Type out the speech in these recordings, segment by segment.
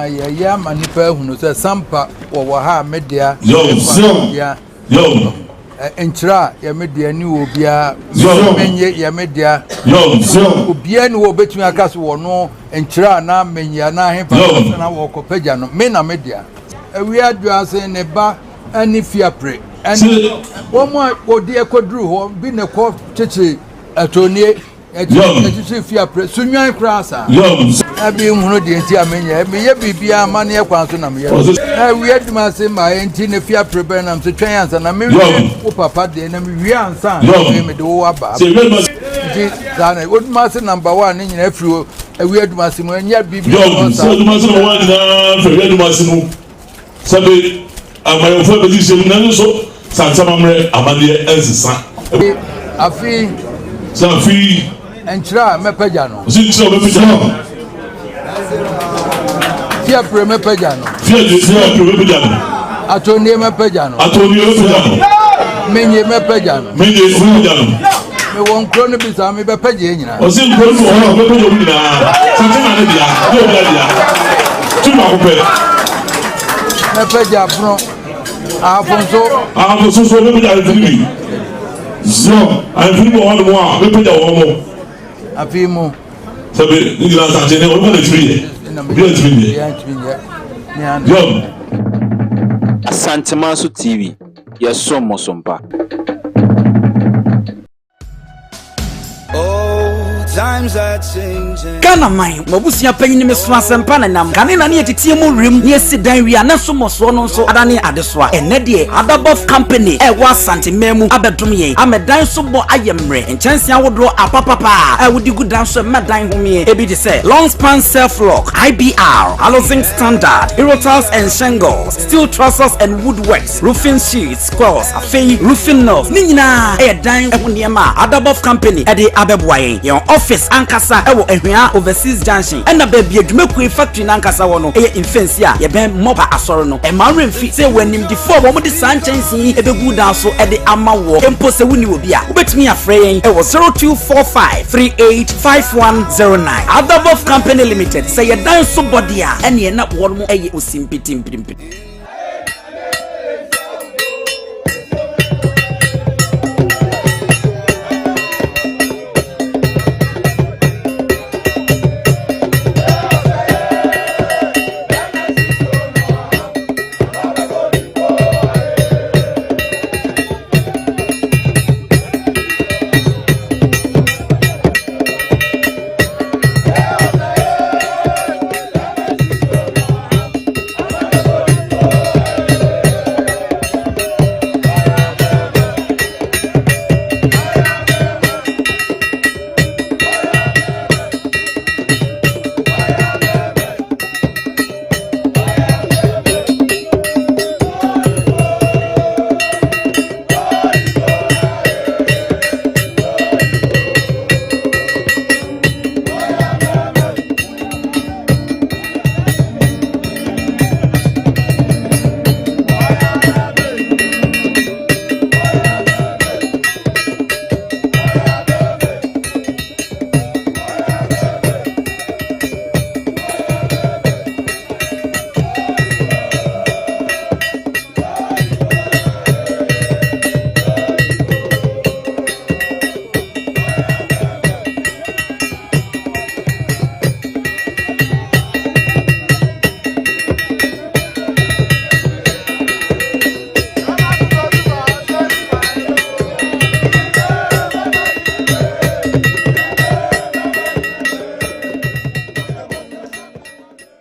Yɛyɛ ama nnipa ahunu sɛ sampa wɔwɔ ha a me dea, me dea. Nkyerɛ a yɛ me dea ni wɔ obiara, menye yɛ me dea. Obiara ni wɔ obetumi aka so wɔ no nkyerɛ a na menye anaa hefa na wɔkɔpagya no, me na me dea. Awia Duase ne ba ne Fiapre ne wɔn a wɔde ɛkɔduru hɔ bi na ɛkɔ kyekyere Atonie. Ɛkyekyere fi apere so nwan koraa saa. Na bi nhunu deɛ nti a menyɛ meyɛ biribiara amanneɛ kwan so na meyɛ. Na awie adwuma ase ma nti na fi apere bɛn nam so twɛn ansa na mewie wo papa deɛ na mewie ansa na afei mede wo aba. Nti saa na odwuma ase namba wa ne nyinaa firi awie adwuma ase mu ɛnyɛ biribi. Sɛ adwuma ase namba wa nyinaa firi awie adwuma ase mu. Sɛbe amanyɔfoɔ abɛsi hyɛ mu nanso sɛ ansamammerɛ amanneɛ nsesa. Afe yi. Sɛ afe yi. Nkyerɛ a mɛpagya no. Ɔsi nkyerɛ a ɔbɛpagya no. Fiapre mɛpagya no. Fiapre mɛpagya no. Atonnie mɛpagya no. Atonnie mɛpagya no. Menye mɛpagya no. Menye mɛpagya no. Mewɔ nkuro no bi saa mebɛpagya yɛ nyinaa. Ɔsi nkuro no wɔ hɔ a ɔbɛpagya wɔn nyinaa. Sante na ne dea, ne obi adea. Tu baako pɛ. Mɛpagya pono. Ahafo nso. Ahafo nso so ɔbɛpagya ahemfo no bi. Zɔ ahemfo no bi wɔ hɔnom a ɔbɛpagya wɔn mo. Afei mu. Sɛbi ne nyinaa sante ne ɔno na ɛtumi yɛ. Obi a ɛtumi nyɛ. Yɔm. Asantemanso TV, yɛsom mo so mpa. Ghana man, mo abusua panyin me so asɛmpa na nam. Kane na ne yɛteteɛ mu wim ne yɛsi dan wie a na so mmɔsoɔ no nso adane adesoa. Ɛnnɛ deɛ Adabɔf Company a ɛwɔ Asante man mu abɛdom yɛn ama dan so bɔ ayɛ mmerɛ. Nkyɛnsee ahodoɔ apapapa a wode gu dan so ɛma dan homeɛ. Ebi te sɛ Long Span Self Lock, IBR, Alozinc Standard, Aerotiles and Shingles, Steel Trusses and Woodworks, Roofing Sheets, Squirrels, afei roofing nails, ne nyinaa yɛ dan ho nneɛma a Adabɔf Company de abɛboa yɛn. Yɛn office ankasa wɔ Ahwea Overseas Junction, ɛna baabi a dwumakuo yi factory no ankasa wɔ no yɛ Mfɛnsi a yɛbɛn Mopa Asɔre no. Mma wo werɛ mfi sɛ yɛwɔ animdefoɔ a wɔde saa nkyɛnsee yi bɛgu wo dan so de ama woɔ. Mpo sɛ wonni obi a, wobɛtumi afrɛ yɛn wɔ 0245 385109. Adabɔf Company Limited, sɛ yɛ dan so bɔ deɛ a, ɛneɛ na wɔn yɛ osimpitimpirimpiri.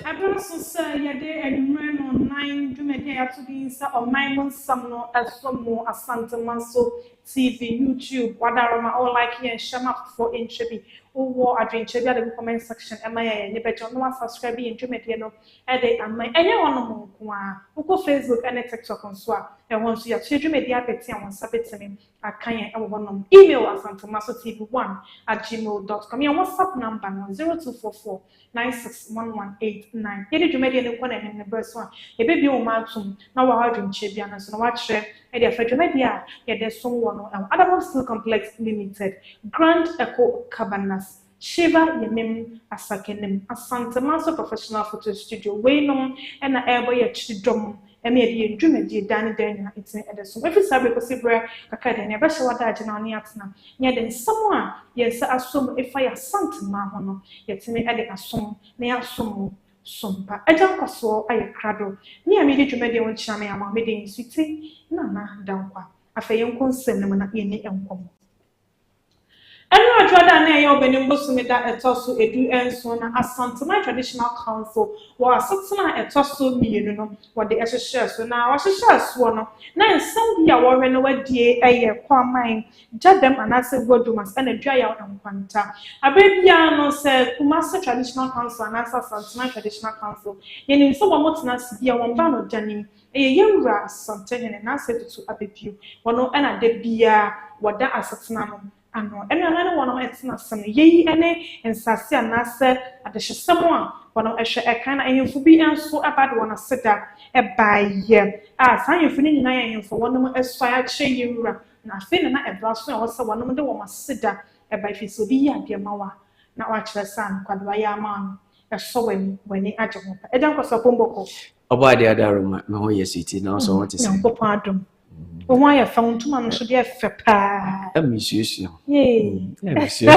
Ɛberɛ aso sɛ yɛde anwummerɛ nnɔnnan dwumadie a yɛato din sɛ Ɔman Mu Nsɛm no so mo Asantemanso TV, YouTube, Wadaroma, wo like yɛn, hyɛ ma afoforɔ nkyɛ bi. Wowɔ adwenkyerɛ bi a de gu comment section ɛma yɛn, yɛn ani bɛgye ho na wasubscribe yɛn dwumadie no de ama yɛn. Ɛnyɛ hɔnom nko ara, wokɔ Facebook ne TikTok nso a, ɛhɔ nso yɛato yɛn dwumadie apete a wo nsa bɛtumi aka yɛn wɔ hɔnom. Email asantemasotv1 at gmail dot com. Yɛn WhatsApp number no 0244 961189. Yɛde dwumadie no kɔ n'anim no berɛ so a, yɛbɛbue wo ma atom na woaha adwenkyerɛ biara no nso na woakyerɛ de afa dwumadie a yɛde som wɔ no ho. Adabom Steel Complex Limited, Grand Eco Cabanas. Shiva Yemim Asakenim, Asantemanso Professional Photo Studio, weinom na ɛrebɔ yɛn akyiri dɔm ma yɛde yɛn dwumadie daa ne daa nyinaa ɛtumi de som. Ɛfiri saa berɛ kɔsi berɛ kakra deɛ, nea ɛbɛhyɛ w'adagye na wo ne atena, na yɛde nsɛm a yɛn nsa asɔ mu ɛfa yɛn Asanteman ho no, yɛtumi de asom na yɛasom wo som pa. Agya nkɔsoɔ ayɛ krado. Me a medi dwumadie ho nkyea me ama wo, me din Sweetie Nana Dankwa. Afei yɛnkɔ nsɛm no mu na yɛnni nkɔmmɔ. Ɛno adwoada a na ɛyɛ Ɔbɛnem bosome da ɛtɔ so 17 na Asanteman Traditional Council wɔ asetena a ɛtɔ so mmienu no wɔde hyehyɛɛ so. Na wɔhyehyɛɛ soɔ no, na nsɛm bi a wɔhwɛ na wɔadie yɛ Kwaman, Gyadam anaasɛ Guadumas ɛna Duayaw Nkwanta. Aberɛ biara no sɛ Kumasi Traditional Council anaasɛ Asanteman Traditional Council, yɛnim sɛ wɔtena ase bi a wɔn ba no da nim. Ɛyɛ yɛn Wura Asantehene n'asɛ tutu abɛbio. Wɔno na da biara wɔda asetena no ano. Ɛno a na ne wɔnom tena ase no, yei ne nsase anaasɛ adehyesɛm a wɔnom hwɛ kan. Na ahemfo bi nso ba de wɔn aseda baeɛ a saa ahemfo no nyinaa yɛ ahemfo a wɔnom asuae akyerɛ yɛn Wura. Na afei na na ɛberɛ aso a ɛwɔ sɛ wɔnom de wɔn aseda ba, ɛfiri sɛ obi yi adeɛ ma wo a, na wakyerɛ sɛ anokwa deɛ wayɛ ama wo no, ɛsɔ w'ani, w'ani agye ho pa. Agya Nkɔsoɔ Bɔkɔ. Ɔbɔ adeɛ adaroma, me ho yɛ sweetie, na ɔsɔ ho te sɛ. Nyankopɔn adom. Wo ho ayɛ fɛ, wo ntoma no nso deɛ fɛ paa. Ɛmi suasua. Yee. Ɛmi sua.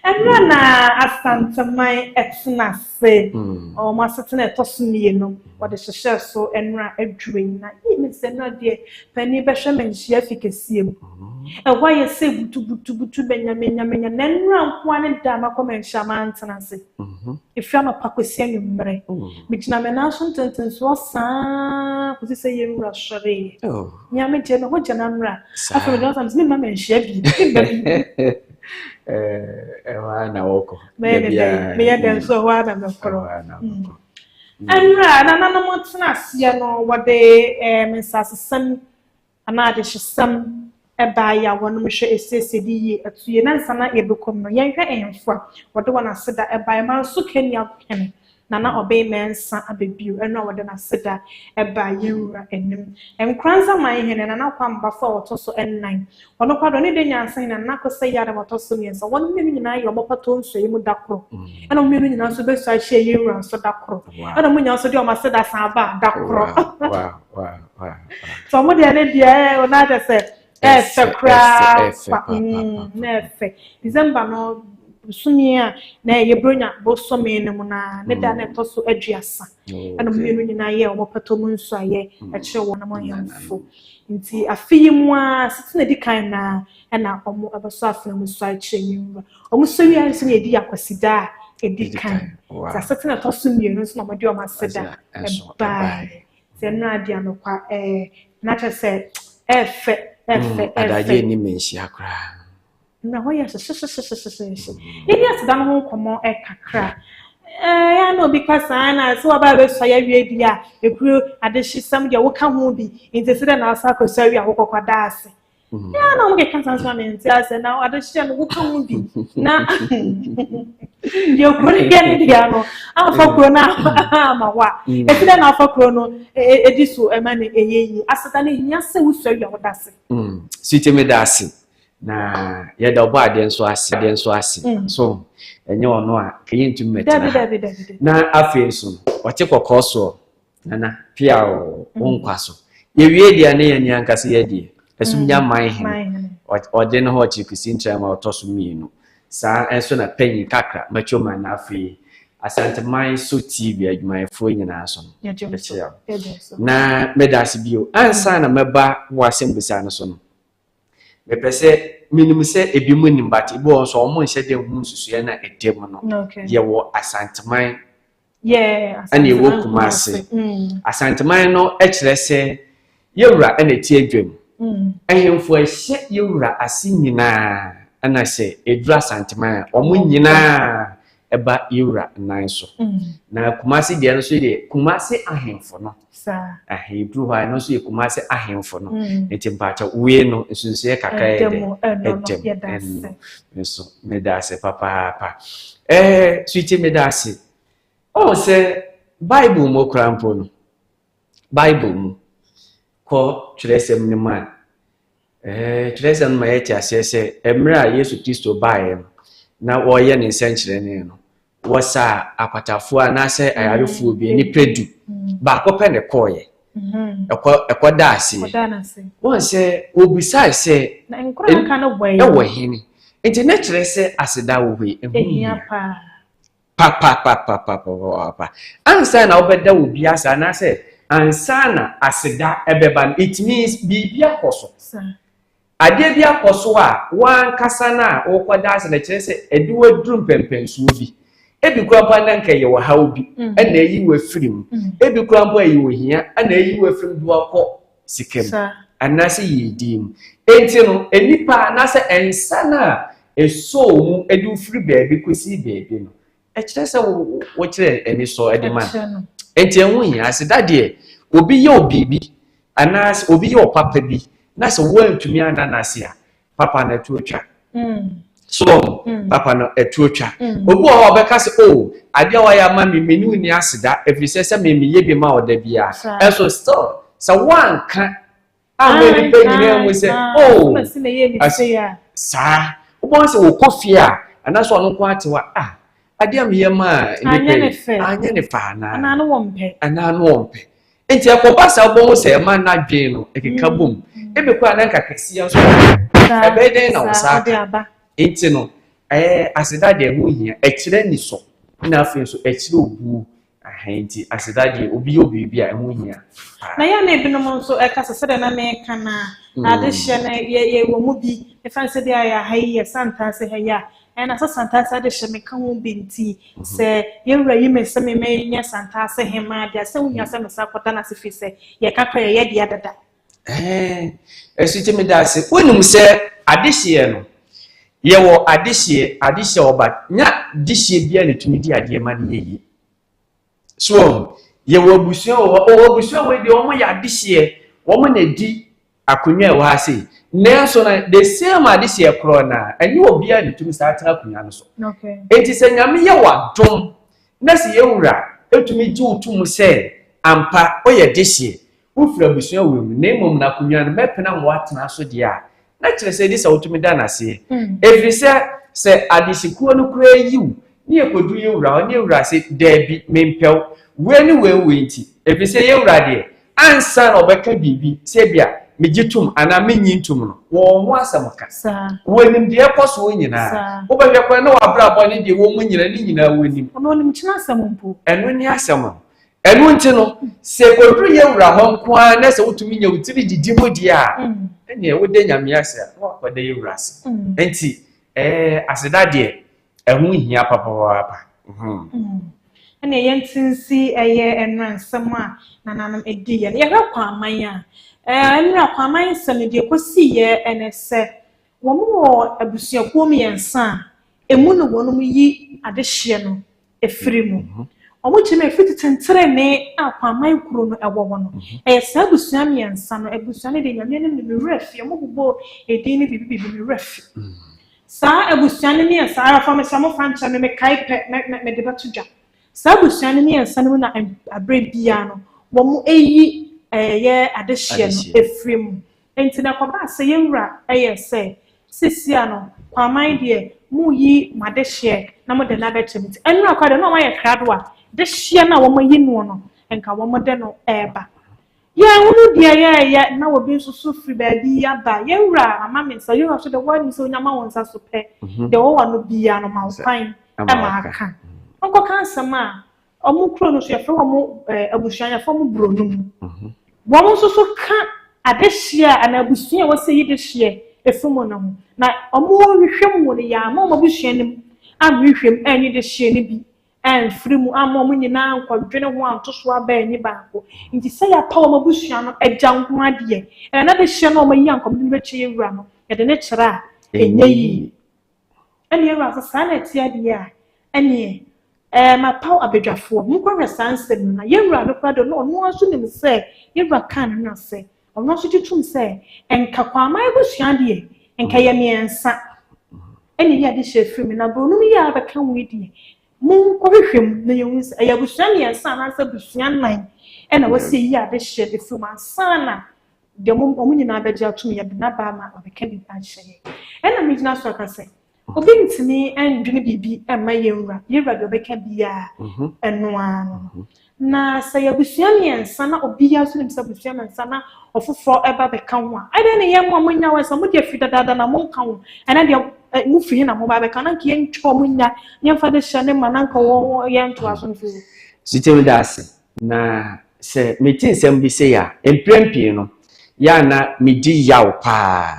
Ɛnura na Asanteman ɛtena ase. Wɔn asetena ɛtɔ so mmienu. Wɔde hyehyɛ so ɛnura adwuma yi na yie mi sɛ ɛnura deɛ panin bɛhwɛ mɛ nhyia fi kɛseɛ mu. Ɛhɔ ayɛ sɛ butubutubutu mɛnyamɛnyamɛnya na ɛnura nkoa ne da makɔ mɛ nhyia maa ntena ase. Ɛfiri anɔpa kɔsi anwummerɛ. Megyina me nan so ntentensoɔ saa kɔsi sɛ yɛn wura sɔreeɛ. Nyame deɛ me ho gya no mmra. Afei mede ɔsam sɛ memma manhyia bi. Memma bi. Ɛhɔ ara na wɔkɔ. Meyɛ dɛn nso ɛhɔ ara na mɛkorɔ. Ɛnora nananom tena aseɛ no wɔde nsasesɛm anaa adehyesɛm baeɛ a wɔnom hwɛ esiesie de yie ɛto yie. Na nsa na yɛbɛkɔ mu no, yɛnhwɛ ahemfo a wɔde wɔn aseda baeɛ. Manso Kenya hene Nana Ɔbɛn Mɛnsa abɛbio ɛno a wɔde n'aseda baa yɛn wura anim. Nkoranza man hene Nana Kwambafo a wɔtɔ so nnan. Ɔno koraa deɛ ɔne Denyansa hene Nana Kosɛ Yadam ɔtɔ so mmiɛnsa. Wɔn mmienu nyinaa yɛ wɔn pɔtɔ nsuaeɛ mu da koro. Ɛna wɔn mmienu nyinaa nso bɛsua ahyia yɛn wura nso da koro. Ɛna wɔn nyinaa nso de wɔn aseda san ba da koro. So wɔn deɛ ne deɛ ɔno akyɛ sɛ ɛfɛ koraa fa na ɛfɛ. December no bosome a na ɛyɛ Buronya bosome no mu na ne da na ɛtɔ so 30. Ɛna wɔn mmienu nyinaa yɛ wɔn pɔtɔ mu nsuaeɛ ɛkyerɛ wɔn ahemfo. Nti afe yi mu a sisi na edi kan na ɛna wɔn ɛbɛsɔ afena mu nsuaeɛ kyerɛ yɛn wura. Wɔn nso wia nso na yɛdi Akwasida a edi kan. Nti asete na ɛtɔ so mmienu nso na wɔde wɔn aseda ɛbaeɛ. Sɛ nnura adi anokwa na kyerɛ sɛ ɛfɛ ɛfɛ ɛfɛ. Adagye ni menhyia koraa. Na hɔ yɛ hyehyɛhyehyɛhyehyɛ. Yɛdi aseda no ho nkɔmmɔ kakra. Ya na obi ka saa na sɛ wɔba abɛsua yɛawie bi a ekuro adehyesɛm deɛ woka ho bi nti sɛ dɛ na asa akɔsua wie a wokɔkɔ da ase. Ya na wɔn keka saa nso na nti ase na adehyɛ no woka ho bi na deɛ kuro no yɛ ne deɛ no amfa kuro no ama hɔ a esi dɛ na afa kuro no edi so ɛma no ɛyɛ yie. Aseda no ehia sɛ wosua wie a woda ase. Sweetie me da ase. Na yɛda ɔbɔ adeɛ nso ase adeɛ nso ase so ɛnyɛ ɔno a kɛyɛ ntumi mɛtena ha na afei nso ɔte kɔkɔɔ soɔ nana pia o wo nkwa so yɛwie deɛ ne yɛn ankasa yɛdeɛ ɛsum nya man hene ɔde ne ho ɔkyerɛ kusi nkyerɛ ma ɔtɔ so mmienu saa nso na panyin kakra macho man na afei Asanteman so TV adwumayɛfoɔ nyinaa so no ɛkyerɛ na mɛda ase bio ansa na mɛba wɔ asɛm bisa no so no. Mepɛ sɛ menim sɛ ebi mu nim but ebi wɔ nso wɔn nhyɛ dɛ ho nsusuɛ na ɛda mu no. Yɛwɔ Asanteman ɛna yɛwɔ Kumase. Asanteman no kyerɛ sɛ yɛwura ɛna ɛte adwam. Ahemfo a ɛhyɛ yɛwura ase nyinaa ɛna sɛ ɛduru Asanteman a wɔn nyinaa ɛba yɛwura nan so. Na Kumase deɛ no nso deɛ Kumase ahemfo no. Ɛduru hɔ a ɛno nso yɛ Kumase ahemfo no. Nti mpakyɛ wei no nsunsuɛ kakra yɛ dɛ ɛdɛm ɛno nso meda ase papaapa. Sweetie meda ase. Ɔwɔ sɛ Bible mu koraa mpo no, Bible mu kɔ twerɛsɛm no mu a Ɛɛ, twerɛsɛm no ma yɛte aseɛ sɛ mmerɛ a Yesu Kristo baeɛ no, na wɔreyɛ ne nsɛnkyerɛnne no, wɔsaa akwatafoɔ anaasɛ ayarefoɔ bi, nnipa du, baako pɛ na ɛkɔeɛ, ɛkɔ ɛkɔdaa aseɛ. Wɔn sɛ wɔbisae sɛ ɛwɔ hene? Nti na kyerɛ sɛ aseda wɔ hɔ yi, ɛho hia papapapapapapa. Ansa na wobɛda obi ase anaasɛ ansa na aseda ɛbɛba no, it means biribi akɔ so. Adeɛ bi akɔ so a w'ankasa no a wokɔda ase no kyerɛ sɛ ɛde wo aduru mpɛmpɛnsoɔ bi. Ebi koraa mpo a na nka ɛyɛ ɔhaw bi mm. ɛna ayi wo afiri mu. Mm. Ebi koraa mpo ɛyɛ ohia ɛna ayi wo afiri mu de wakɔ sika mu anaasɛ yiedie mu. Enti no nnipa anaasɛ nsa no a ɛsɔɔ mu de wo firi baabi kɔsi baabi no ɛkyerɛ sɛ wokyerɛ anisɔ de ma no. Enti ɛho hia. Aseda deɛ, obi yɛ wo biribi anaasɛ obi yɛ wo papa bi na sɛ woantumi anna no ase a, papa no ɛto atwa. Mm. So mm. papa no ɛto atwa. Mm. Obi wɔ hɔ a ɔbɛka sɛ, o, oh, adeɛ a wayɛ ama me, me ne wo ni aseda, ɛfiri sɛ sɛ me meyɛ bi ma wo da biara. Ɛso still, sɛ woanka ama nnipa nyinaa mu sɛ oh saa wobɛhu sɛ wɔkɔ fie a anaasɛ ɔno nko ate hɔ a ah adeɛ a meyɛ maa nnipa yi anyɛ ne fɛ anaa anaa no wɔmpɛ nti ɛkɔba saa wobɛhu sɛ ɛma n'adwene no ɛkeka mm. bom ebi kɔ a na nka kɛseɛ nso ɛbɛyɛ dɛn na wo saa ka nti no ɛɛ aseda deɛ ɛho hia ɛkyerɛ nisɔ na afei nso ɛkyerɛ obuo Aha nti aseda deɛ obi yɛ biribi a ɛho hia paa. Na yɛ a na ebinom nso ɛka sɛ sɛdeɛ na meka no a adehyeɛ no yɛ yɛwɔ mu bi ɛfa sɛ bi a yɛ ha yi yɛ Santase ha yi a ɛna sɛ Santase adehyeɛ meka ho bi nti sɛ yɛwura yi me sɛ me menyɛ Santase hemaa deɛ sɛ wohia sɛ mesa kɔda no ase firi sɛ yɛka kora yɛyɛ deɛ dada. Ɛso nti meda ase. Wonim sɛ adehyeɛ no yɛwɔ adehyeɛ adehyeɛ ɔba nya dehyeɛ biara na ɛtumi di adeɛ ma no yɛ yie. So wɔn yɛwɔ abusua wɔ hɔ ɔwɔ abusua wɔ deɛ wɔn yɛ adehyeɛ wɔn na di akonnwa ɛwɔ ha sei nanso na the same adehyeɛ korɔ na ɛnyɛ obiara na ɛtumi saa tena akonnwa no so. Enti sɛ nyame yɛ wɔ adom na sɛ yɛwura ɛtumi gye wo tom sɛ ampa ɔyɛ dehyeɛ Wofiri abusua wei mu, na mmom no akonnwa no mɛpene ama woatena so deɛ a, na kyerɛ sɛ ɛdi sɛ wotumi da no aseɛ. Ɛfiri sɛ, sɛ adehyekuo no koraa yi wo, ne yɛkɔduru yɛn wura hɔ, ne yɛn wura se, Daabi, mempɛ wo, wei ne wei wei nti, ɛfiri sɛ yɛn wura deɛ, ansa na ɔbɛka biribi sɛ ebia megye tom anaa mennye ntom no, wɔwɔ ho asɛm ka. Wɔnim deɛ ɛkɔ soɔ nyinaa. Wobɛhwɛ koraa na w'abrabɔ ne deɛ ɛwɔ mu nyinaa, ne nyinaa wɔnim. Ɔno ɔnim kyena asɛm mpo. Ɛno ne asɛm no. Ɛno nti no, sɛ ɛkɔduru yɛn wura hɔ nko ara na sɛ wotumi nya wo tiri didi mu deɛ a, mm. ɛneɛ woda Nyame ase a, na wakɔda yɛn wura ase. Mm. Nti, ɛɛ aseda deɛ, ɛho hia papaapa. Mhm. Mm. Ɛneɛ yɛnte nsi ɛyɛ ɛnora nsɛm a nananom ɛdi yɛ no. Yɛhwɛ kwaman a, ɛnora kwaman nsɛm no deɛ ɛkɔsiiɛ ɛne sɛ wɔn wɔ abusuakuo mmiɛnsa a ɛmu no wɔn yi adehyeɛ no firi mu. Wɔkyerɛ mu ɛfiri tete ntenenee a Kwaman kuro no wɔ hɔ no. Ɛyɛ saa abusua mmiɛnsa no, abusua no deɛ Nyame anim no me werɛ afi, wɔbobɔɔ edin no biribi biribi me werɛ afi. Saa abusua no mmiɛnsa, ayɔfoɔ mesrɛ mo fa nkyɛ me, mekae pɛ mɛ mede bɛto dwa. Saa abusua no mmiɛnsa no mu na aberɛ biara no wɔyi ɛyɛ adehyeɛ no firi mu. Enti na ɛkɔbaa sɛ yɛn wura yɛɛ sɛ, Seesei no, Kwaman deɛ, moreyi mo adehyeɛ na mode no abɛkyɛ me. Nti ɛnnora koraa deɛ, na wɔayɛ krado a dehyeɛ no a wɔayi noɔ no, nka wɔde no reba. Yɛnhunu deɛ yɛreyɛ, na obi nso so firi baabi aba. Yɛn wura ama me nsa, yɛn wura nso deɛ, woanim sɛ ɔnya ma wo nsa so pɛ, deɛ ɔwɔ w'ano biara no, ma wo kwan ma aka. Ɔnkɔka nsɛm a Wɔn kuro no so yɛfrɛ wɔn ɛɛ abusua yɛfrɛ wɔn buronum. Mhm. Wɔn nso so ka adehyeɛ a anaa abusua a wɔsɛ yi dehyeɛ efi mu no ho. Na wɔn hwehwɛ mu no yɛ ama wɔn abusua no mu anhwehwɛ mu anyi dehyeɛ no bi amfiri mu amma wɔn nyinaa ankɔdwene ho anto so aba anyi baako. Nti sɛ yɛapa wɔn abusua no agya nko adeɛ, ɛna na dehyeɛ no a wɔayi anka wɔde no bɛkyɛ yɛ wura no, yɛde no kyerɛ a ɛnyɛ yie. Ɛnneɛ awura sɛ saa na ɛteɛ deɛ a, ɛnneɛ ɛɛ mapaw abadwafoɔ. Monkɔhwɛ saa nsɛm no. Na yɛn wura no koraa deɛ ɔno ara nso nim sɛ yɛn wura kaa ne ho asɛ. Ɔno nso gye tom sɛ nka Kwaman abusua deɛ, nka yɛ mmiɛnsa ɛna ɛyi adehyɛ firi mu. Na Buronum yi a abɛka ho yi deɛ, monkɔhwehwɛ mu na yɛhu sɛ ɛyɛ abusua mmiɛnsa anaasɛ abusua nnan ɛna wɔsi ɛyi adehyɛ firi mu ansa na. Deɛ wɔn nyinaa bɛgye atom, yɛde n'aba ama wabɛka bi akyerɛ yɛn. Ɛna megyina so aka sɛ, obi ntumi ndwene biribi mma yɛn wura. Yɛn wura deɛ ɔbɛka biara, ɛno ara no no. Na sɛ yɛ abusua mmiɛnsa na obiara nso nim sɛ abusua mmiɛnsa na ɔfoforɔ ɛba bɛka ho a, ɛdɛn ne yɛn mo a monya wɔ sɛ mode afiri dadaada na monka ho, ɛnɛ deɛ mofiri he na moba bɛka, na nka yɛntwa ɔmo nya yɛmfa de hyɛ ne ma na nka wɔn yɛntoa so nso. Sutemi da ase. Na sɛ mete nsɛm bi sei a, mprɛn pii no, yɛ a na medi yaw paa.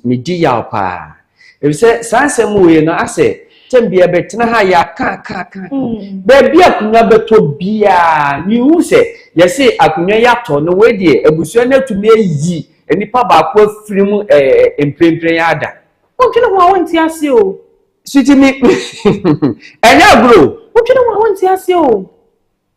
Medi yaw paa. Efisɛ saa nsɛm wei no, asɛ tɛm bi yɛbɛtena ha yɛaka aka aka. Baabi akonnwa bɛtɔ biara, mehu sɛ yɛse akonnwa yi atɔ no, wei deɛ abusua no atumi ayi nipa baako afiri mu ɛɛ mprempren ada. Wodwene ho a wonte ase o. Sweetie me ɛnyɛ agorɔ o. Wodwene ho a wonte ase o.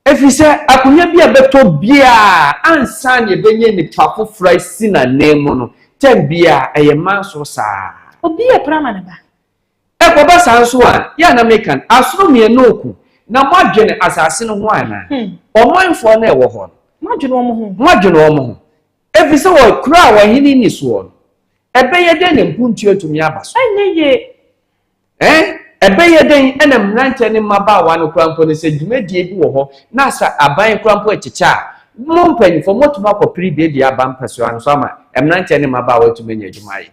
Ɛfiri sɛ akonnwa bi a ɛbɛtɔ biara ansa na yɛbɛnya nipa foforɔ asi n'ananmu no, tɛm biara ɛyɛ manso saa. Obi yɛ pra ma ne ba. Ɛkɔba saa nso a, yɛ a na meka no, asono mmienu reko, na moadwene asase no ho anaa? Ɔmanfoɔ no a ɛwɔ hɔ no. Moadwene wɔn ho. Moadwene wɔn ho. Ɛfiri sɛ wɔ kuro a ɔhene nni soɔ no, ɛbɛyɛ dɛn na mpuntuo atumi aba so? Ɛnyɛ yie. Ɛn, ɛbɛyɛ dɛn na mmeranteɛ ne mmabaawa no koraa mpo no, sɛ dwumadie bi wɔ hɔ na sɛ aban koraa mpo rekyekyɛ a, mo mpanimfoɔ moatumi akɔpere bi de aba mpasua no so ama mmeranteɛ ne mmabaawa atumi anya adwuma ayɛ?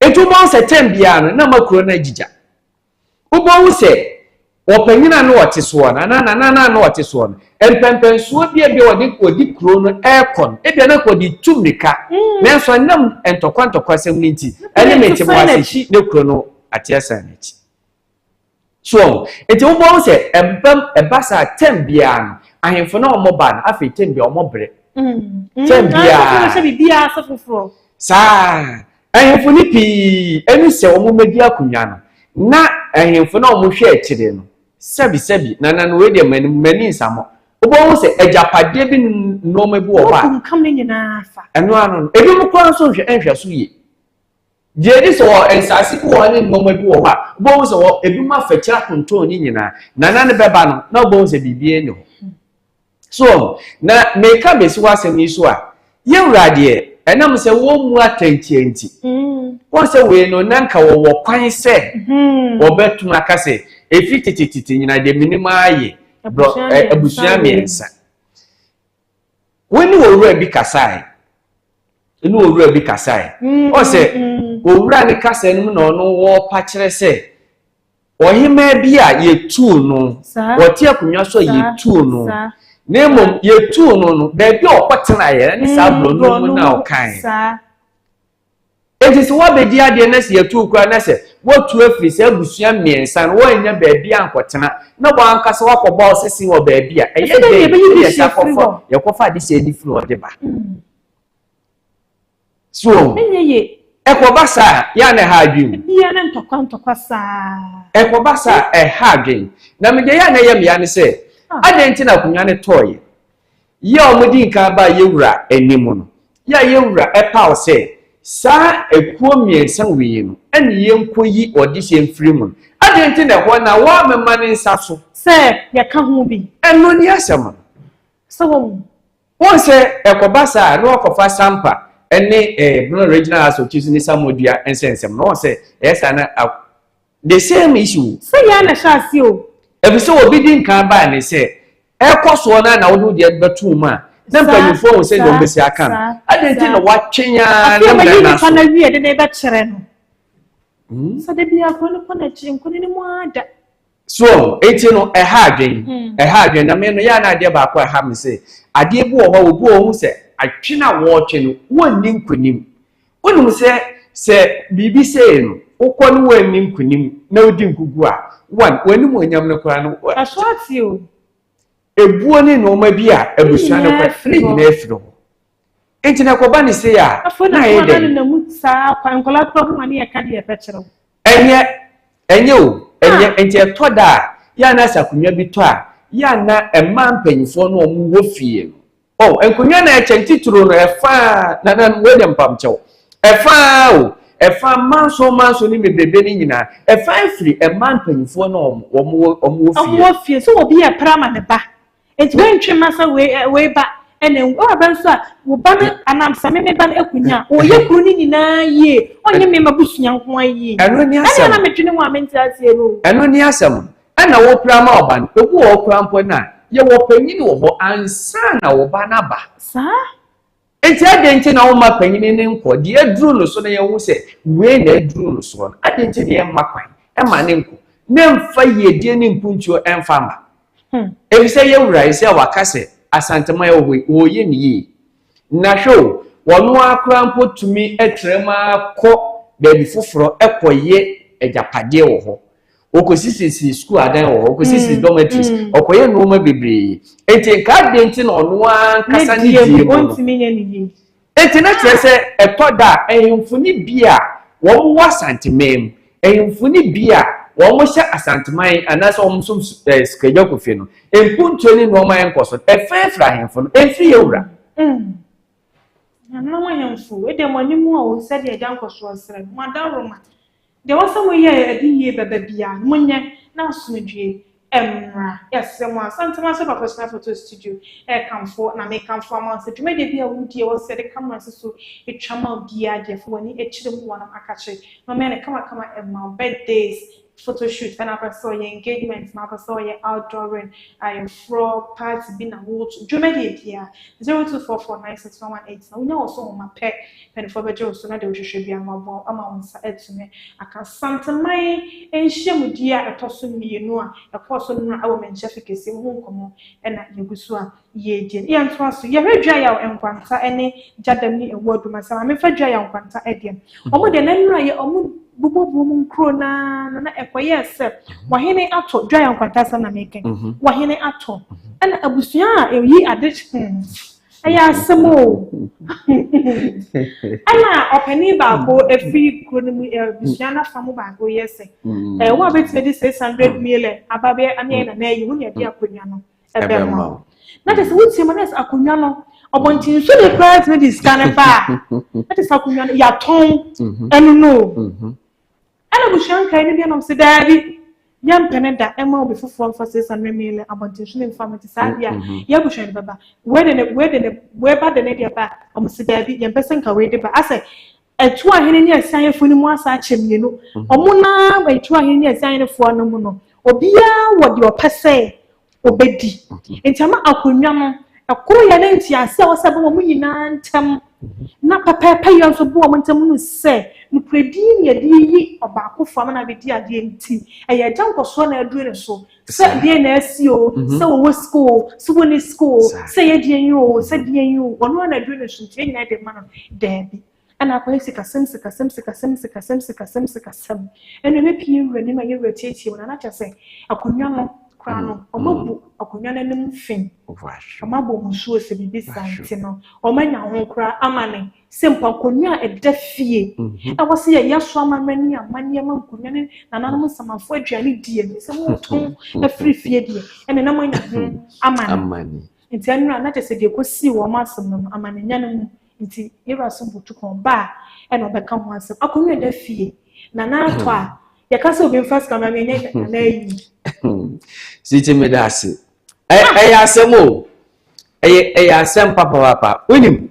Enti wobɛhu sɛ tɛm biara no, na ama kuro no agyigya. Wobɛhu sɛ ɔpanyin a na ɔte soɔ no anaa nana no a na ɔte soɔ no, mpɛmpɛnsoɔ bi a ebia ɔde ɔde kuro no rekɔ no, ebia na anka ɔde tu mmirika, nanso ɛnam ntɔkwa ntɔkwasɛm no nti, ɛne mente mo ase ne kuro no ate asan n'akyi. So wɔn nti wobɛhu sɛ ɛbam ɛba saa tɛm biara no, ahemfo na wɔn ba no, afei tɛm biara wɔn brɛ. Tɛm biara. Saa. Ahemfo no pii ani sɛ wɔmmɛdi akonnwa no, na ahemfo no a wɔhwɛ akyire no, sɛbisɛbi, nana no wei deɛ m'ani m'ani nsa mo. Wobɛhu sɛ agyapadeɛ bi nneɛma bi wɔ hɔ a. Wɔbunkam ne nyinaa fa. Ɛno ano no, ebinom koraa nso nhwɛ nhwɛ so yie. Deɛ ɛdi sɛ wɔ nsaase bi wɔ hɔ ne nneɛma bi wɔ hɔ a, wobɛhu sɛ wɔ ebinom afakyiri atontɔn ne nyinaa. Nana no bɛba no, na wobɛhu sɛ biribiara nni hɔ. So wɔn? Na meka besi w'asɛm yi so a, yɛn wura deɛ, ɛnam sɛ wɔmmu atɛnkyea nti, wɔn sɛ wei no, na nka wɔwɔ kwan sɛ wɔbɛtum aka sɛ, ɛfiri tetetete nyinaa deɛ menim ara ye brɔ abusua mmiɛnsa. Wo ne owura bi kasae, ne owura bi kasae. Ɔ sɛ owura ne kasa no mu na ɔno wɔrepa kyerɛ sɛ Ɔhemmaa bi a yɛtuu no, ɔte akonnwa so a yɛtuu no, na mmom yɛtuu no no, baabi a ɔkɔtenaeɛ ne saa borɔno mu na ɔkaeɛ. Enti sɛ woabɛdi adeɛ na sɛ yɛtuu koraa na sɛ woatu afiri saa abusua mmiɛnsa no, woannya baabi ankɔtena na w'ankasa woakɔbɔ wo sese wɔ baabi a, ɛyɛ dɛn na yɛsan kɔfa yɛkɔfa adesua de firi hɔ de ba? So wɔn? Ɛnyɛ yie. Ɛkɔba saa a, yɛ a na ɛha adwene o. Ebia na ntɔkwa ntɔkwa saa. Ɛkɔba saa a, ɛha adwene. Na me deɛ yɛ a na ɛyɛ me ya ne sɛ, adɛn nti na akonnwa no tɔeɛ? Yɛ a wɔdi nkan baa yɛn wura anim no, yɛ a yɛn wura paw sɛ saa akuo mmiɛnsa wei no ɛne yɛnkɔyi ɔdehyeɛ mfiri mu no, adɛn nti na ɛhɔ na wɔammema ne nsa so? Sɛ yɛka ho bi. Ɛno ne asɛm no. Sɛ wɔn. Wohu sɛ ɛkɔba saa a, na wɔakɔfa Sampa ne eh, Bono Regional House of Chiefs ne Samodua nsɛnsɛm no. Wohu sɛ ɛyɛ saa na the same issue. Sɛ yɛn na ɛhyɛ aseɛ o. Ɛfiri sɛ obi di nkan baa ne sɛ ɛkɔ soɔ no a na wode wo deɛ bɛto mu a, na mpanyinfoɔ hu sɛ deɛ wɔbɛsi aka no. Adɛn nti na wɔatwe ara na mmerɛ no aso? Afei nipa no awie de ne bɛkyerɛ no. Sɛ da biara kuro no kɔ n'akyi nkɔ n'anim ara da. So wɔn? Enti no, ɛha adwene. Hmm. Ɛha adwene. Na me no, yɛ a na adeɛ baako a ɛha me sɛ, adeɛ bi wɔ hɔ a obi wɔ ho sɛ atwe no a wɔretwe no, wɔnni nkonim. Wonim sɛ sɛ biribi sei no, wokɔ no wɔnni nkonim na wodi nkugu a, one, w'anim onyam no koraa no. Ɛso ate o. Ebuo ne nneɛma bi a abusua no kɔ ne nyinaa firi hɔ. Enti na ɛkɔba ne sei a, na ayɛ dɛn? Ɛnyɛ, ɛnyɛ o, ɛnyɛ. Enti ɛtɔ da a, yɛ a na sɛ akonnwa bi tɔ a, yɛ a na mmaa mpanyinfoɔ no a wɔwɔ fie no, oh, nkonnwa na ɛkyɛ ntitiriw no, ɛfa nana wei deɛ mpamkyɛw, ɛfa o, ɛfa manso manso ne bebrebe no nyinaa, ɛfa firi mmaa mpanyinfoɔ no a wɔn wɔ fie. Wɔn wɔ fie, sɛ obi yɛ pra ma ne ba. Enti wontwe mma sɛ wei ɛ wei ba Ɛna ɛwɔ abɛ nso a wo ba no anam sɛ me me ba no akunya a ɔyɛ kuro no nyinaa yie ɔnyɛ me m'abusua nko ara yie. Ɛno ne asɛm. Ɛna na medwene ho a mente aseɛ no. Ɛno ne asɛm. Ɛna wopira ma ɔba no ebi wɔ hɔ koraa mpo no a yɛwɔ panyin wɔ hɔ ansa na wo ba no aba. Saa. Enti adɛn nti na womma panyin no nkɔ? Deɛ aduru no so no yɛhu sɛ wei na aduru no soɔ no, adɛn nti na yɛmma kwan ma no nkɔ na mfa yiedie ne mpuntuo mfa mma? Efisɛ yɛn wura Yesaia waka sɛ Asanteman wɔ hɔ yi, wɔreyɛ no yie. Na hwɛ o, wɔn ara koraa mpo tumi tra mu ara kɔ baabi foforɔ kɔyɛ agyapadeɛ wɔ hɔ. Ɔkɔsisisii sukuu adan wɔ hɔ, ɔkɔsisii mm, dormitories, mm. ɔkɔyɛ nneɛma bebree. Enti nka adɛn nti na ɔno ankasa ne die mu no? Enti na kyerɛ sɛ ɛtɔ da a ahemfo no bi a wɔn wɔ Asanteman mu, ahemfo no bi a wɔn hyɛ Asanteman anaasɛ wɔn som eh, Sikagya Kofi no, mpuntuo ne nneɛma nkɔ so, ɛfɛɛfrɛ ahemfo no, ɛmfiri yɛ wura. Mm. Nananom ahemfo, ɛdeɛ mo anim a o sɛdeɛ agya nkɔsoɔ srɛ, mo adaworoma. Deɛ ɛwɔ sɛ moyɛ a ɛde yie bɛba biara no, monyɛ na asomdwoeɛ mmra. Yɛsrɛ mo, Asantewaa Professional Photo Studio rekamfo na mekamfo ama wo sɛ dwumadie bi a wodi a ɛwɔ sɛ yɛde camera si so twa ma wo biara deɛ, fa w'ani kyerɛ mu wɔnom akakye na wɔmmɛyɛ no kamakama mma wo. Birthdays, photo shoot ɛna wopɛ sɛ ɔyɛ engagement na wopɛ sɛ ɔyɛ outdooring, ayeforɔ, party bi na woto, dwumadie biara, 0244961189 wonya wɔ so nhoma pɛ. Mpanimfoɔ bɛgye wo so na deɛ wohwehwɛ biara no wɔaboa wo ama wo nsa atumi aka. Santeman nhyiamudie a ɛtɔ so mmienu a ɛkɔɔ so nnora wɔ Manhyia Kɛseɛ mu ho nkɔmmɔ na yɛgu so a yɛredi no. Yɛntoa so. Yɛhwɛ Dwayaw Nkwanta ne Gyadam ne Awuadum asɛm a, memfa Dwayaw Nkwanta deɛ. Wɔn deɛ na nnora yɛ wɔn bobɔbɔ mu nkuro no ara no na ɛkɔyɛɛ sɛ wɔhene atɔ Dwayaw Nkwanta asɛm na meka yi. Wɔhene atɔ. Ɛna abusua a ɛyi ade hmm. Ɛyɛ asɛm o. Ɛna ɔpanin baako efiri kuro no mu abusua no afa mu baako yɛ sɛ ɛɛ wo a bɛtumi de 600 million aba bɛ ame ayɛ nana ayi wo na ɛde akonnwa no ɛbɛma wo. Na kyerɛ sɛ wotie mu na sɛ akonnwa no ɔbɔntenso de koraa tumi de sika no ba a na kyerɛ sɛ akonnwa no yɛatɔn ɛno no o. Ɛna abusua nkae no binom se, Daabi, yɛmpene da mma obi foforɔ mfa 600 million abɔntenso no mfa mmɛte saa adeɛ a mm-hmm. yɛn abusua no bɛba. Wei de ne, wei de ne, wei ba de ne deɛ ba a, wɔn se daabi, yɛmpɛ sɛ nka wei de ba. Asɛ, ɛtu ahene ne asianefoɔ no mu asa akyɛ mmienu. Mm-hmm. Wɔn naa ɛtu ahene ne asianefoɔ no mu no, obiara wɔ deɛ ɔpɛ sɛ ɔbɛdi. Nti ama akonnwa no, ɛkoroyɛ ne ntease a ɛwɔ sɛ ɛba wɔn nyinaa ntam, na pɛpɛɛpɛyɛ nso ba wɔn ntam no sɛ, nokorɛdie na yɛde yi ɔbaakofoɔ ama no abɛdi adeɛ nti, ɛyɛ agya nkɔsoɔ na aduru ne so, sɛ deɛn na asi o, sɛ wɔwɔ sika o, sɛ wɔnni sika o, sɛ ɛyɛ deɛn yi o, sɛ deɛn yi o, ɔno ara na aduru ne so nti yɛn nyinaa de ma no. Daabi. Ɛna akɔyɛ sikasɛm sikasɛm sikasɛm sikasɛm sikasɛm sikasɛm. Ɛna ɛbɛpie wura nim a yɛ wura tietie mu na na kyerɛ sɛ akonnwa no koraa no wɔn abu akonnwa no anim fi. Wɔn abɔ wɔn nsuo sɛ biribi saa nti no wɔn anya ho koraa ama ne sɛ mpo akonnwa a ɛda fie ɛwɔ sɛ yɛyɛ so amammerɛ ne amanneɛ ma nkonnwa ne nananom nsamanfoɔ aduane die no sɛ motɔn afiri fie deɛ ɛna na moanya ho ama ne. Nti ɛno a na kyerɛ sɛ deɛ ɛkɔsii wɔn asɛm no no amanenya no mu Nti yɛwura so butu kɔn ba a ɛna ɔbɛka ho asɛm. Akonnwa da fie na n'atɔ a yɛka sɛ obi mfa sika ma me ɛnyɛ nana ayi. Siti me da ase. Ɛyɛ asɛm o. Ɛyɛ ɛyɛ asɛm papaapa. Wonim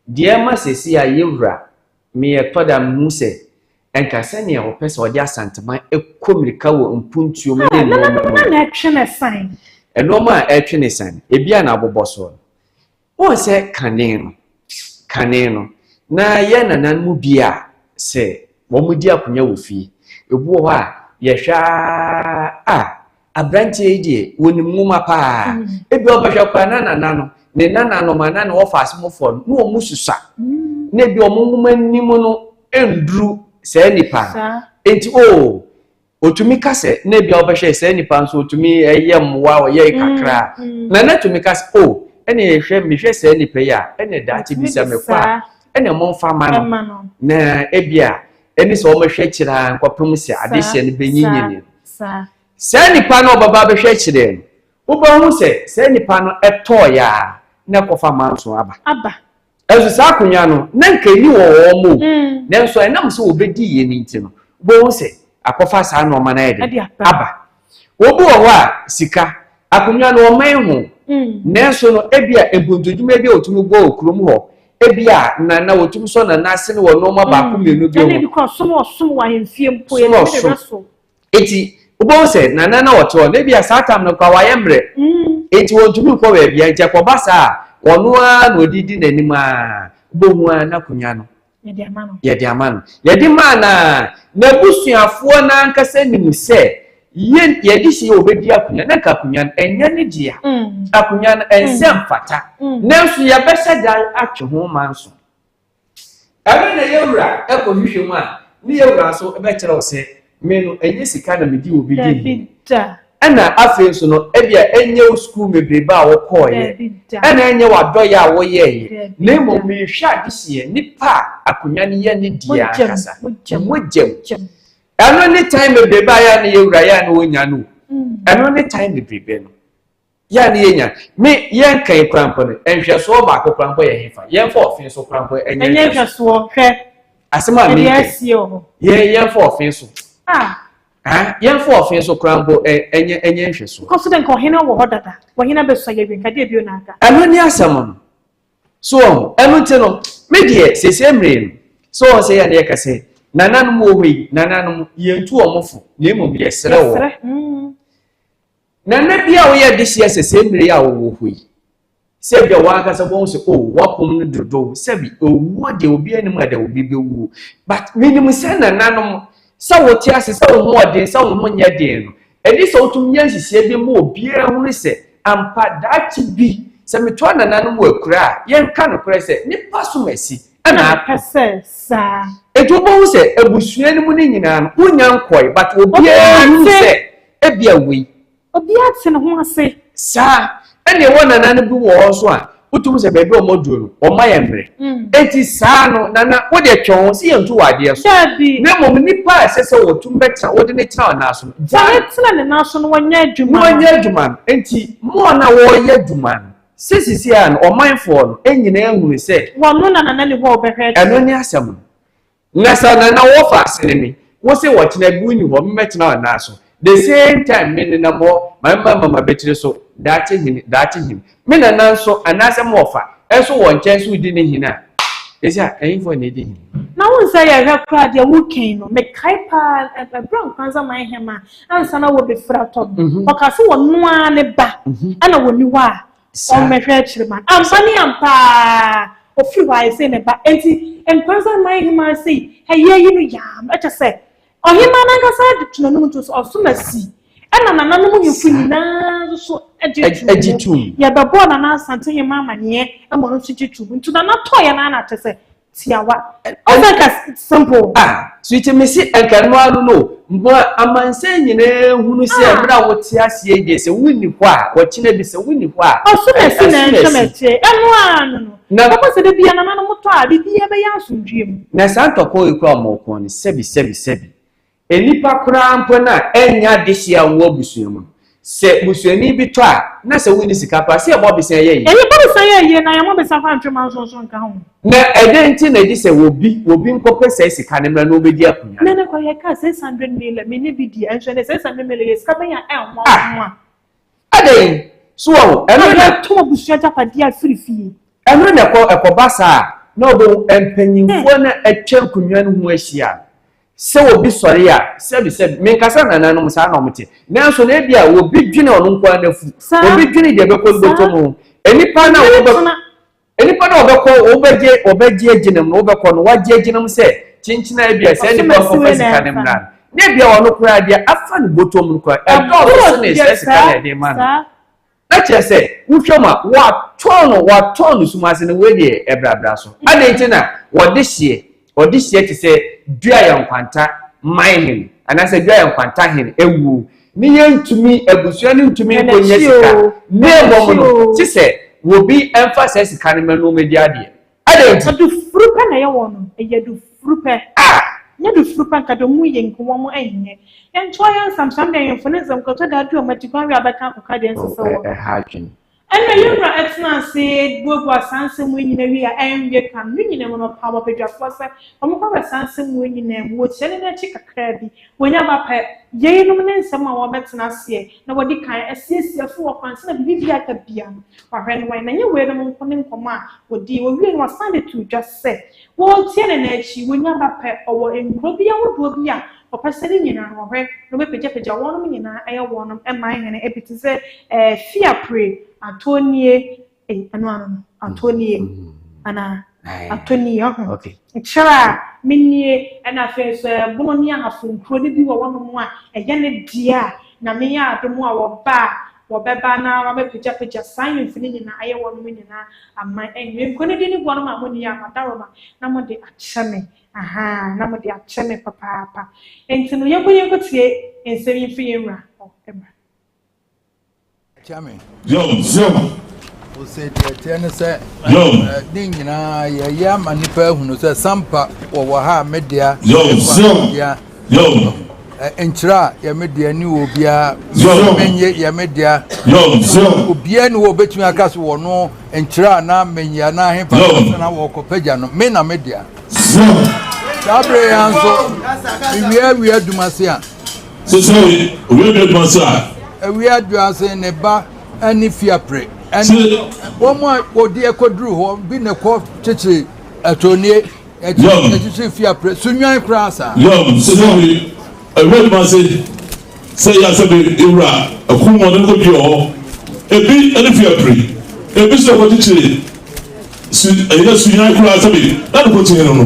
deɛ ɛma sɛsi a yɛwura meyɛ tɔ da mehu sɛ nka sɛnea ɔpɛ sɛ ɔde Asanteman kɔ mmirika wɔ mpuntuo mu ne nneɛma mu. Na ɛtwe ne san. Nneɛma a ɛtwe ne san ebi a na abobɔ soɔ no. Wohu sɛ kane no, kane no, na yɛn nananom mu bi a sɛ wɔdi akonnwa wɔ fie, ebi wɔ hɔ a yɛhwɛ ara a, aberanteɛ yi deɛ wɔnim nwoma paa. Mm. Ebi ɔbɛhwɛ koraa na nana no, ne nananom anaa ne wɔfa asemofoɔ no, na wɔn susua. Mm. Na ebi wɔn nwoma nim no nduru saa nipa no. Enti o, oh, Otumi ka sɛ, na ebia wobɛhwɛ saa nipa nso otumi yɛ mmoa ɔyɛ kakra mm, mm. na na tumi ka sɛ o ɛna yɛhwɛ mehwɛ saa nipa yi a ɛna daakye bi sɛ mekɔ a ɛna momfa ma no na ebia ɛne sɛ wɔhwɛ akyire a nkɔpem sɛ adehyɛ no bɛnyinyini saa nipa no ɔbɛba bɛhwɛ akyire no wobɛhu sɛ saa nipa no ɛtɔɔ yɛ a na ɛkɔfa manso aba Nanso saa akonnwa no, na anka enni wɔ wɔn mu. Nanso ɛnam sɛ wɔbɛdii yɛn nti no, wobɛhu sɛ akɔfa saa nneɛma no ayɛ dɛn? Aba. Obi wɔ hɔ a, sika, akonnwa no ɔmmɛn ho. Nanso no, ebia mpuntudwuma bi a wɔtumi bɔ wɔ kurom hɔ, ebia na na wɔtumi sɔ nana ase no wɔ nneɛma baako mmienu bi ho. Ɛna ebi kɔ som ɔsom wɔ ahemfie mpo, Som yɛtumi de ɔsom. wrestle. Eti wobɛhu sɛ nana na ɔte hɔ no, ebia saa tam no koraa wayɛ mmerɛ. Enti wɔntumi nkɔ baabiara, nti ɛkɔba saa a, ɔno ara na ɔde di n'anim ara, wobɛhu ara na akonnwa no Yɛde ama no. Yɛde ama no. Yɛde maa no a, n'abusuafoɔ no ankasa nim sɛ yɛn yɛde hyɛ wɔbɛdi akonnwa na nka akonnwa no ɛnyɛ ne dea. Akonnwa no ɛnsɛ mfata. Nanso yɛbɛhyɛ da atwe ho manso. Ɛno na yɛn wura kɔhwehwɛ mu a, ne yɛn wura nso bɛkyerɛ wo sɛ me no ɛnyɛ sika na mede obi di hene. Ɛna afei nso no ebia ɛnyɛ wo sukuu bebrebe a wokɔɔeɛ, ɛna ɛnyɛ w'adɔeɛ a woyɛeɛ, na mmom mehwɛ adehyeɛ nipa a akonnwa no yɛ ne deɛ ankasa, mogyam. Ɛno ne tan bebrebe a yɛ a na yɛwura yɛ a na wɔnya no o. Ɛno ne tan bebrebe no. Yɛ a ne yɛnya. Me, yɛn kan koraa mpo no, nhwɛsoɔ baako koraa mpo yɛ hefa? Yɛmfa ɔfe so koraa mpo ɛnyɛ Ɛnyɛ nhwɛsoɔ, hwɛ. Asɛm a Ɛdeɛ meka yi, asie wɔ hɔ. yɛn, yɛmfa ɔfe so. Ah. Ah, yɛmfa ɔfe so koraa mpo ɛ, ɛnyɛ, ɛnyɛ nhwɛsoɔ. Kɔ so dɛ nka ɔhene wɔ hɔ dada. Ɔhene abɛsua yɛ awie, nka deɛ bio na aka. Ɛno ne asɛm no. So wɔn, ɛno nti no, me deɛ, seesei mmere yi no, so wɔn sɛ yɛn na yɛka sɛ, nananom wɔ hɔ yi, nananom, yɛntu wɔn fo, na mmom yɛsrɛ wɔn. Yɛsrɛ, mm. Na nna bi a woyɛ adehyeɛ sɛ sɛ mmere yi a wowɔ hɔ yi, sɛ ebia w'ankasa wobɛhu sɛ oh w'apom no dodow, sɛbi owuo deɛ obi anim a da obi bɛwuo, but menim sɛ nananom, sɛ wote ase, sɛ wo ho ɔden, sɛ wo ho nyɛ den no, ɛdi sɛ wotumi yɛ nhyehyɛeɛ bi ma obiara hunu sɛ ampa daakye bi sɛ metoa nananom wɔ akura a, yɛnka nokorɛ sɛ nipa som asi ɛna Na mepɛ sɛ saa. Enti wobɛhu sɛ abusua no mu no nyinaa no, wonya nkɔe, but obiara hunu sɛ ebia wei. Obiara te ne ho ase. Saa. Ɛna ɛwɔ nana no bi wɔ hɔ nso a, wotumi sɛ baabi a wɔaduro no, wɔma yɛ mmerɛ. Enti saa no, nana, wo deɛ twɛn wɔn sɛ yɛntu wɔ adeɛ so. Dabi. Na mmom nipa a ɛsɛ sɛ wɔtum bɛtena, wode no tena wɔn nan so no, Sɛ gyaa no. ne tena ne nan so no, wɔnyɛ adwuma Na no. wɔnyɛ adwuma no. Enti mo a na wɔreyɛ adwuma no, sɛ sisi a no, ɔmanfoɔ no nyinaa hunu sɛ. Wɔn na nana ni hɔ a wɔbɛhwɛ akyire. Ɛno ne asɛm no. Na sɛ nana wɔfa ase ne me, wo se wɔkyena bi wonni hɔ, memmɛtena wo nan so. The same time me nenam hɔ, ma mema mama bɛtiri so, daakye hene, daakye hene. Me nana nso, anaasɛ me wɔfa, nso wɔ nkyɛn nso redi ne hene a, ɛsɛ a, ɛhefoɔ na ɛdi hene? Na wohu sɛ yɛhwɛ koraa deɛ woka yi no, mekae paa ɛberɛ a Nkoranza man hɛma ansa na wɔbɛfiri atɔ no, ɔkaa sɛ ɔno ara ne ba ɛna wɔnni hɔ a ɔmmɛhwɛ akyiri ma no. Ampa ne ampa ara, ɔfiri hɔ a ɛsei ne ba. Enti Nkoranza man hemaa sei, ɛyɛ yi no yaam, ɛkyɛ sɛ ɔhemaa no ankasa de to n'anom nto so, ɔsom asi. Ɛna nananom hemfo nyinaa nso so gye to mu. Yɛbɛbɔɔ Nana Asante hemaa amaneɛ ma ɔno nso gye to mu. Nti Nana tɔeɛ no ara na kyerɛ sɛ tiawa. Ɔsɛ nka simple. Ah, sweetie me se nka ɛno ara no no ma amansan nyinaa hunu sɛ ah. mmerɛ a wote aseɛ yi deɛ sɛ wonni hɔ a wɔkyena bi sɛ wonni hɔ a ɔso na ɛsi na ɛnhwɛ ma ɛkyɛ ɛno ara no no na bɛbɔ sɛ da bia nananom tɔ a biribiara bɛyɛ asomdwie mu. Na saa ntɔkwa yi kura wɔn kɔn no sɛbi sɛbi sɛbi Nnipa koraa mpo no a ɛnyɛ adehye a wɔwɔ abusua mu no, sɛ busuani bi tɔ a, na sɛ wonni sika koraa a, sɛ yɛbɔ besa yɛ yie. Yɛbɔ besa yɛ yie na yɛmmɔ besa koraa ntwe manso nso nka ho. Na ɛdɛn nti na egye sɛ obi obi nkɔpɛ saa sika no mmra na obedi akonnwa no? Nene kɔ yɛkaa 600 million, menni bi deɛ, nso ɛnɛ 600 million yɛ sika bɛn a ɛnwanwa. Adɛn? So wahu? Ɛno na. Yɛtɔn abusua agyapadeɛ afiri fie. Ɛno na ɛkɔ ɛkɔba saa a, na wobɛhu mpanyimfoɔ no a atwa nkonnwa no ho ahyia no. Sɛ obi sɔre a, sɛbi sɛbi, menkasa nananom saa na wɔte, nanso no ebia obi dwene ɔno nko ara n'afu, obi dwene deɛ ɛbɛkɔ no bɔtɔ mu ho. Nnipa no a wɔbɛ nnipa no a wɔbɛkɔ wɔbɛgye wɔbɛgye agyinam no wobɛkɔ no wagye agyinam sɛ kyenkyena ebia saa nnipa nkɔfa sika no mmra no, na ebia ɔno koraa deɛ afa ne bɔtɔ mu no koraa ɛdɔɔso sene saa sika na ɛde ma no. Na kyerɛ sɛ, wohwɛ mu a, wɔatɔn no, wɔatɔn no sum ase no, wei deɛ ɛbrabra so. Adɛn nti na wɔde hyeɛ, wɔde hyeɛ te sɛ dua yɛ nkwanta man hene, anaasɛ dua yɛ nkwanta hene awuo, ne yɛntumi, abusua no ntumi nkɔnya sika, na mmom no, gye sɛ obi mfa saa sika no ma na ɔmmɛdi adeɛ. Adɛn nti? Adufuru pɛ na ɛyɛ wɔn no, ɛyɛ adufuru pɛ. Ah! Nyɛ adufuru pɛ, nka deɛ wɔn yɛ nka wɔn nyɛ. Yɛntoa yɛn nsɛm so, ɛnde ahemfo ne nsɛm nka ɛtɔ da a adi wɔn akyi kwan wie a bɛka akɔka deɛ ɛnsɛ sɛ wɔka. Ɛha adwene. Ɛnna yɛn wura tenaa ase buabuaa saa nsɛm wei nyinaa wiei a ɛnwie ka no. Ne nyinaa mu no, ɔpaw abadwafoɔ sɛ wɔnkɔhwɛ saa nsɛm wei nyinaa mu. Wɔkyia no no akyi kakraa bi, wɔnya ba pɛ. Yeinom ne nsɛm a wɔbɛtena aseɛ na wɔadi kan asiesie afiri hɔ kɔ ansa na biribi biara aka biara no, wɔahwɛ no wɔayɛ. Na ɛnyɛ weinom nko ne nkɔmmɔ a wɔdii. Wɔwiei no, wɔsan de too dwa sɛ wɔretie no no akyi, wɔnya ba pɛ, ɔwɔ nkuro bi ahodoɔ bi a Wɔpɛ sɛ ne nyinaa no wɔhwɛ na wɔbɛpagyapagya wɔnom nyinaa ɛyɛ wɔnom man hene ebi te sɛ ɛɛ Fiapre, Atonie, ei ɛno ano no Atonie anaa Atonie ɔho nkyerɛ a menie ɛna afei nso ɛbono ne ahafo nkuro no bi wɔ wɔnom a ɛyɛ ne deɛ a Nyame yɛ adom a wɔba a wɔbɛba na wɔabɛpagyapagya saa ahemfo no nyinaa ayɛ wɔnom nyinaa aman hene. Nkuro no din ne boanom a monni a madaworoma na mode akyɛ me. Ahaa, na mode akyɛ me papaapa. Enti no, yɛnkɔ yɛnkɔtie nsɛm yi mfiri yɛn wura hɔ mmra. Kyɛ me. Yom. Yom. Ose deɛ ɛteɛ ne sɛ ne nyinaa yɛyɛ ama nnipa ahunu sɛ sampa wɔwɔ ha a me dea. Yom. Dea. Yom. Nkyerɛ a yɛ me dea ni wɔ obiara. Yom. Menye yɛ me dea. Yom. Obiara ni wɔ obetumi aka so wɔ no nkyerɛ a na menye anaa hefa na wɔkɔpagya no me na me dea. Saa bere yi ara nso, mewia awia adwuma ase a. Sese owia awia adwuma ase a. Awia adwuma ase ne ba ne fiapre ɛne wɔn a wɔde ɛkɔduru hɔ bi na ɛkɔ kyekyere ɛtɔnie ɛkyekyere fiapre sunwan koraa saa. Yam sese awia adwuma ase sɛ yɛ asɛ bi ewura ɛkum wɔn ne kɔ dua hɔ ebi ne fiapre ebi nso ɛkɔ kyekyere. Su ɛyɛ sunyan koraa sɛbi na ne ko kyen no no.